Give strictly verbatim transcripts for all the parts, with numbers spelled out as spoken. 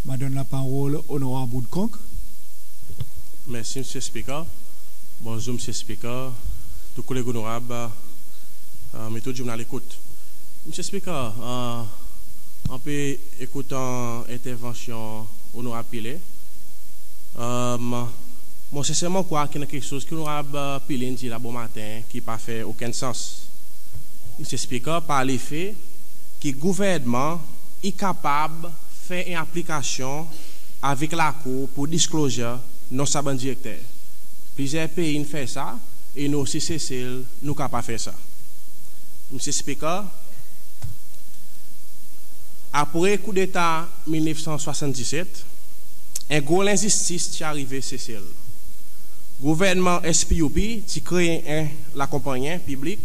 Mon a donn laparol Onorab Woodcock. Mersi Mr Speaker. Bonzour Mr Speaker, tou koleg Onorab, e tou dimoun a lekout. Mr Speaker, an pe ekout entervansyon Onorab Pillay, mon senserman krwar ki i annan keksoz ki Onorab Pillay in dir la bomaten ki pa fer okenn sans. Mr Speaker, par lefe ki Gouvernman i kapab fer en aplikasyon avek Lakour pour disclosure non sa bann direkter. Plizyer pei in fer sa e nou osi Sesel nou kapab fer sa. Mr Speaker, apre koudeta mil nef san swasanndiset, en gro lenzistis ti arive Sesel. Gouvernman SPUP ti kree en lakonpannyen piblik,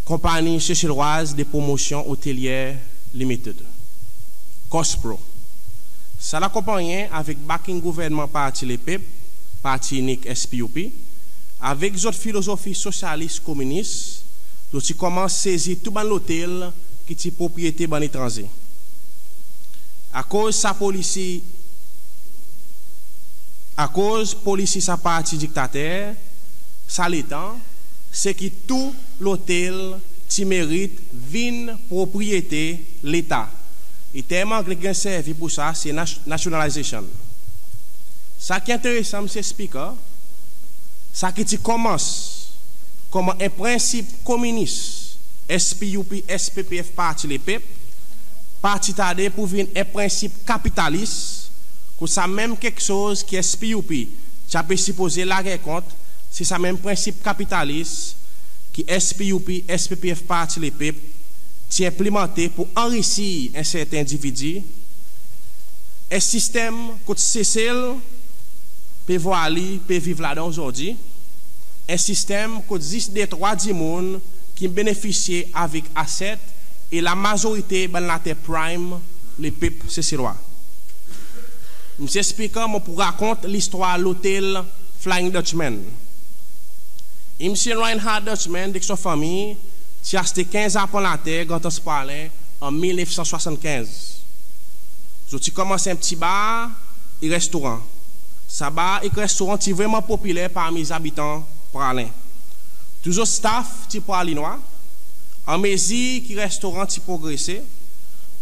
Compagnie Seychelloise de Promotion Hotelière Limited, COSPROH. Sa lakonpannyen avek backing Gouvernman Parti Lepep, Parti Inik SPUP, avek zot filozofi sosyalis kominis, zot ti konmans sezi tou bann lotel ki ti propriyete bann etranze. Akoz sa polisi, akoz polisi sa parti diktater sa letan, se ki tou lotel ti merit vin propriyete Leta. E term Angle ki ganny servi pour sa se nat-, nationalisation. Sa ki enteresan Mr Speaker, sa ki ti konmans konman en prensip kominis SPUP, SPPF, Parti Lepep, pa ti tarde pour vin en prensip kapitalis, kot sa menm keksoz ki SPUP ti a pe sipoze lager kont, se sa menm prensip kapitalis ki SPUP, SPPF, Parti Lepep ti enplimante pour anrisir en serten endividi. En sistenm kot Sesel pe vwar li pe viv ladan ozordi, en sistenm kot zis detrwa dimoun ki benefisye avek asset e lamazorite bann later prime lepep Seselwa. Mr Speaker, mon pou rakont listwar lotel Flying Dutchman. Mr Reinhard Dutchman ek son fanmir ti aste kenz arpan later Grand Anse Praslin an mil nef san swasannkenz. Zot ti konmans en pti bar e restoran. Sa bar ek restoran ti vreman popiler parmi zabitan Praslin. Tou zot staff ti Praslinois. Anmezir ki restoran ti progrese,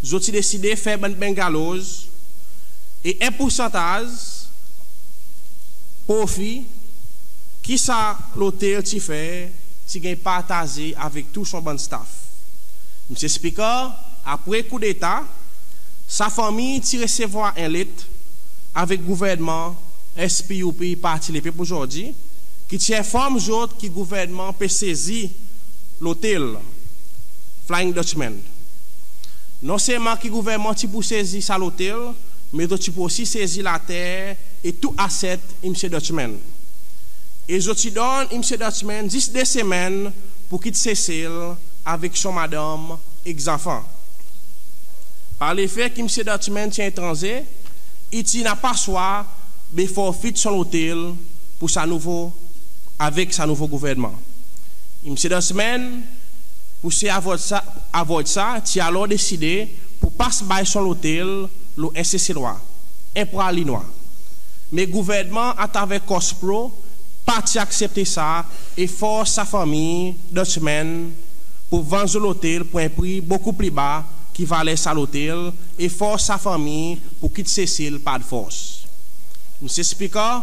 zot ti deside fer bann bungalows e en poursantaz profi ki sa lotel ti fer ti ganny partaze avek tou son bann staff. Mr Speaker, apre koudeta, sa fanmir ti resevwar en let avek gouvernman SPUP, Parti Lepep ozordi, ki ti enform zot ki gouvernman pe sezi lotel Flying Dutchman. Non selman ki gouvernman ti pou sezi sa lotel, me zot ti pou osi sezi later e tou asset Mr Dutchman. E zot ti donn Mr Dutchman zis de semenn pour kit Sesel avek son madanm ek zanfan. Par lefe ki Mr Dutchman ti en etranze, i ti napa swa be forfeit son lotel pour sa nouvo, avek sa nouvo gouvernman. Mr Dutchman, pour se avoid sa, avoid sa, ti alor deside pour pas bay son lotel lo en Seselwa, en Praslinois. Me gouvernman atraver COSPROH pa ti aksepte sa e fors sa fanmir Dutchman pour vann zot lotel pour en pri bokou pli ba ki valer sa lotel e fors sa fanmir pour kit Sesel par fors. Mr Speaker,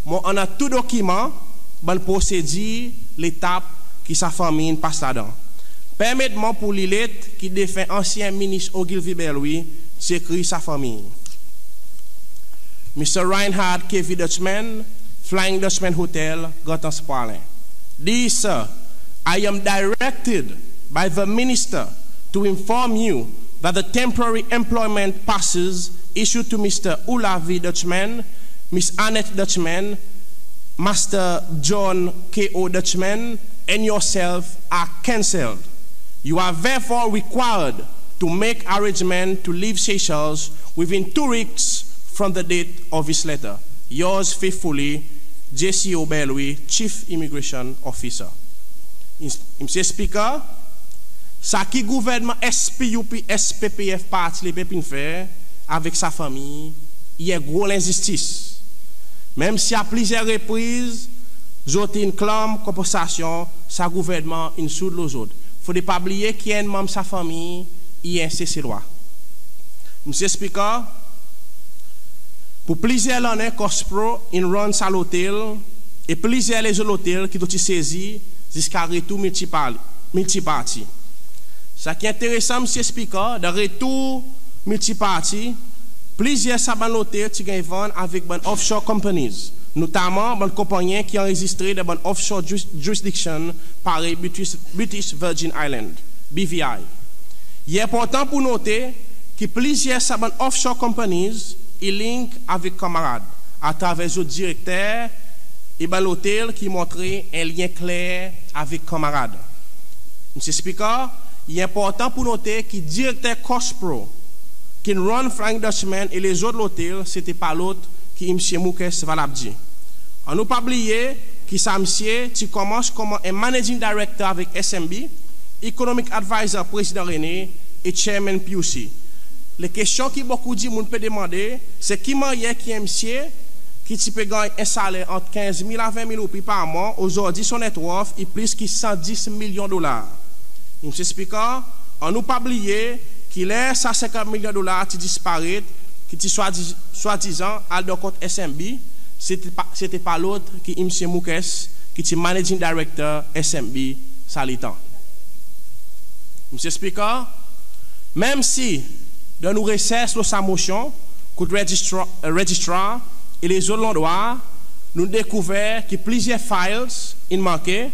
mon annan tou dokiman, bann prosedir, letap ki sa fanmir in pas ladan. Permet mwan pour lir let ki defen ansyen Minis Ogilvie Bellevue ti ekrir sa fanmir. Mr Reinhard Kevin Dutchman, Flying Dutchman Hotel, Grand Anse Praslin. Dear sir, I am directed by the Minister to inform you that the temporary employment passes issued to Mr Ulavi Dutchman, Miss Annette Dutchman, Master John K O Dutchman and yourself are cancelled. You are therefore required to make arrangement to leave Seychelles within two weeks from the date of this letter. Yours faithfully, J C O Bellevue, Chief Immigration Officer. Mr Speaker, sa ki gouvernman SPUP, SPPF, Parti Lepep in fer, avek sa fanmir i en gro lenzistis. Menm si a plizyer repriz zot in klanm konpansasyon, sa Gouvernman in soud lo zot. Fodre pa bliye ki enn manm sa fanmir i en Seselwa. Mr Speaker, pour plizyer lannen COSPROH in rann sa lotel e plizyer lezot lotel ki zot ti sezi ziska retour miltiparti. Sa ki enteresan Mr Speaker, dan retour miltiparti, plizyer sa bann lotel ti ganny vann avek bann offshore companies, notaman bann konpannyen ki anrezistre dan bann offshore jurisdiction parey British Virgin Island, BVI. I enportan pour note ki plizyer sa bann offshore companies i link avek Kanmarad atraver zot direkter e bann lotel ki montre en lyen kler avek Kanmarad. Mr Speaker, i enportan pour note ki direkter COSPROH ki'n rann Flying Dutchman e lezot lotel sete pa lot ki Mr Mukesh Valabhji. Annou pa bliye ki sa msye ti konmans konman en Managing Director avek SMB, Economic Advisor Prezidan Rene e Chairman PUC. Lekestyon ki bokou dimoun pe demande se ki mannyer ki en msye ki ti pe ganny en saler ant kinz mil a ven mil roupi par mwan, ozordi son net worth i plis ki san dis milyon dolar. Mr Speaker, annou pa bliye ki ler sa senkant milyon dolar ti disparet, ki ti swadizan al dan kont SMB, sete pa lot ki Mr Mukesh ki ti Managing Director SMB sa letan. Mr Speaker, menm si dan nou resers lo sa Mosyon kot Registrar e lezot landrwa nou'n dekouver ki plizyer files in manke,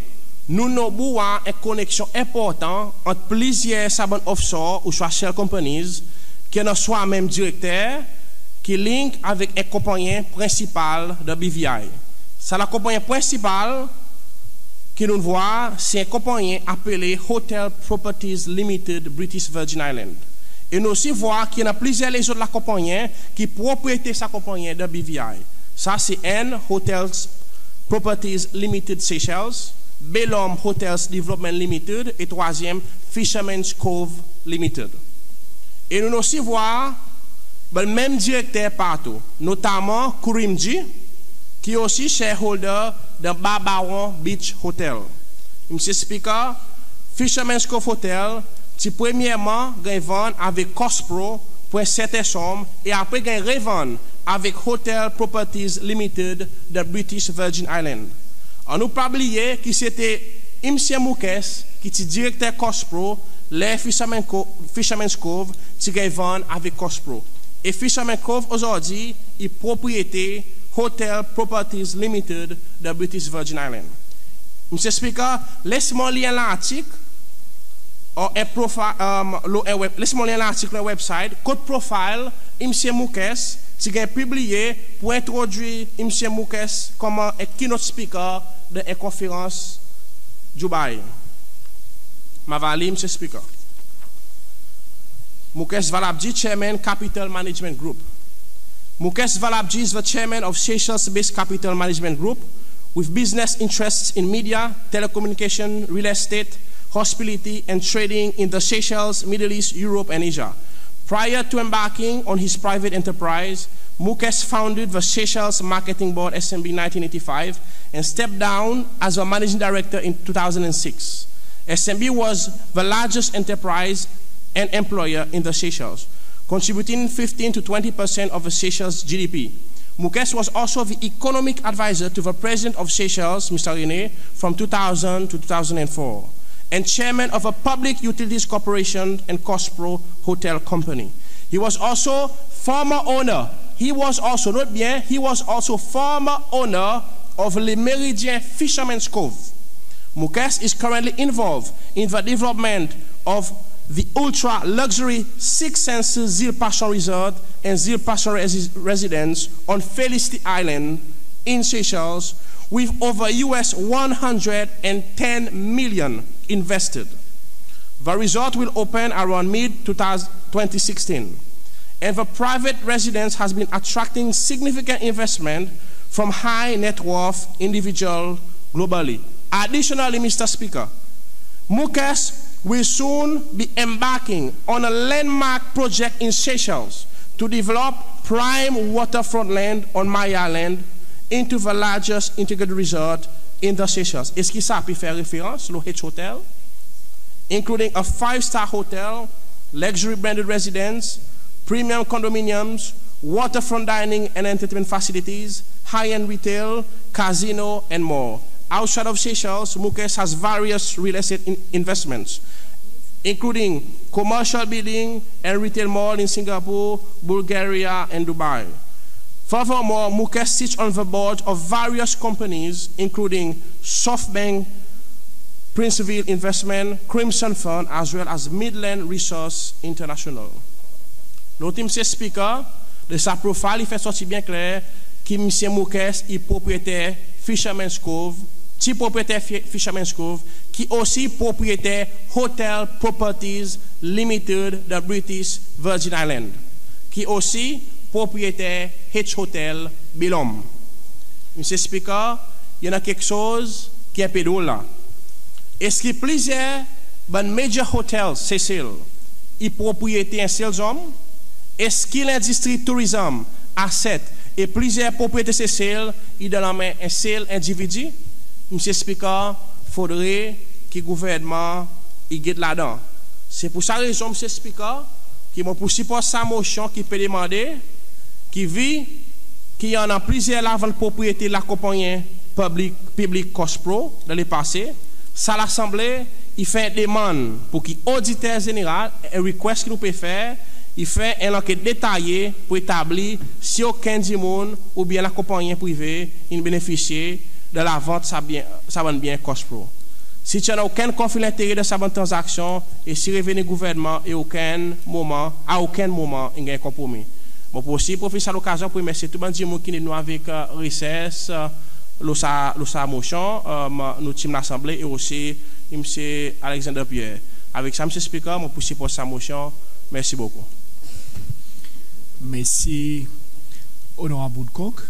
nou nobou war en koneksyon enportan ant plizyer sa bann offshore ouswa shell companies ki annan swa menm direkter ki link avek en konpannyen prensipal dan BVI. Sa lakonpannyen prensipal ki nou'n vwar se en konpannyen apele Hotel Properties Limited, British Virgin Island. E nou osi vwar ki annan plizyer lezot lakonpannyen ki propriyete sa konpannyen dan BVI. Sa se enn, Hotels Properties Limited Seychelles, Belom Hotels Development Limited e trwazyenm, Fisherman's Cove Limited. E nou'n osi vwar bann menm direkter partou, notaman Kourimji ki osi shareholder dan Barbarons Beach Hotel. Mr Speaker, Fisherman's Cove Hotel ti premyerman ganny vann avek COSPROH pour en serten sonm e apre ganny revann avek Hotel Properties Limited dan British Virgin Island. Annou pa bliye ki sete Mr Mukesh ki ti direkter COSPROH ler Fisherman's Cove ti ganny vann avek COSPROH. E Fisherman's Cove ozordi i propriyete Hotel Properties Limited dan British Virgin Island. Mr Speaker, les mwan lir en lartik lo en website kot profile Mr Mukesh ti ganny pibliye pour entrodwir Mr Mukesh konman en keynote speaker dan en konferans Dubai. Mon ava lir, Mr Speaker. Mukesh Valabhji, Chairman, Capital Management Group. Mukesh Valabhji is the chairman of Seychelles-based Capital Management Group, with business interests in media, telecommunication, real estate, hospitality, and trading in the Seychelles, Middle East, Europe, and Asia. Prior to embarking on his private enterprise, Mukesh founded the Seychelles Marketing Board, S M B, nineteen eighty-five, and stepped down as a managing director in two thousand and six. S M B was the largest enterprise and employer in the Seychelles, contributing fifteen to twenty percent of the Seychelles G D P. Mukesh was also the economic advisor to the President of Seychelles, Mr Rene, from two thousand to two thousand and four, and chairman of a public utilities corporation and COSPROH Hotel Company. He was also former owner, he was also, note bien, he was also former owner of Le Méridien Fisherman's Cove. Mukesh is currently involved in the development of the ultra-luxury Six Senses Île Passion Resort and Île Passion Resi-, Residence on Félicité Island in Seychelles, with over U S one hundred and ten million invested. The resort will open around mid two thousand, twenty sixteen, and the private residence has been attracting significant investment from high net worth individual globally. Additionally, Mr Speaker, Mukesh will soon be embarking on a landmark project in Seychelles to develop prime waterfront land on my island into the largest integrated resort in the Seychelles. Eski sa pe fer referans lo H Hotel, including a five-star hotel, luxury branded residence, premium condominiums, waterfront dining and entertainment facilities, high-end retail, casino, and more? Outside of Seychelles, Mukesh has various real estate in- investments, including commercial building and retail mall in Singapore, Bulgaria, and Dubai. Furthermore, Mukesh sits on the board of various companies, including SoftBank, Princeville Investment, Crimson Fund, as well as Midland Resource International. Nota, Mr Speaker, dan sa profile i fer sorti byen kler ki Mr Mukesh i propriyeter Fisherman's Cove, ti propriyeter Fi- Fisherman's Cove, ki osi propriyeter Hotel Properties Limited dan British Virgin Island, ki osi propriyeter H Hotel Bel Ombre. Mr Speaker, i annan keksoz ki en pe drol la. Eski plizyer bann major hotels Sesel i propriyete en sel zonm? Eski lendistri tourizm asset e plizyer propriyete Sesel i dan lanmen en sel endividi? Mr Speaker, fodre ki Gouvernman i get ladan. Se pour sa rezon, Mr Speaker, ki mon pou siport sa Mosyon ki pe demande ki vi ki i annan plizyer lavant propriyete lakonpannyen piblik, piblik COSPROH dan lepase, sa Lasanble i fer en demann pour ki Oditer Zeneral, en request ki nou pe fer, i fer en lanket detaye pour etabli si okenn dimoun oubyen lakonpannyen prive in benefisye dan lavant sa byen, sa bann byen COSPROH. Si ti annan okenn konfli lentere dan sa bann tranzaksyon e si reveni Gouvernman e okenn moman, a okenn moman in ganny konpromi. Mon pou osi profit sa lokazyon pour remersye tou bann dimoun ki'n ed nou avek resers lo sa, lo sa Mosyon, nou tim Lasanble e osi Mr Alexander Pierre. Avek sa, Mr Speaker, mon pou siport sa Mosyon. Mersi bokou. Mersi Onorab Woodcock.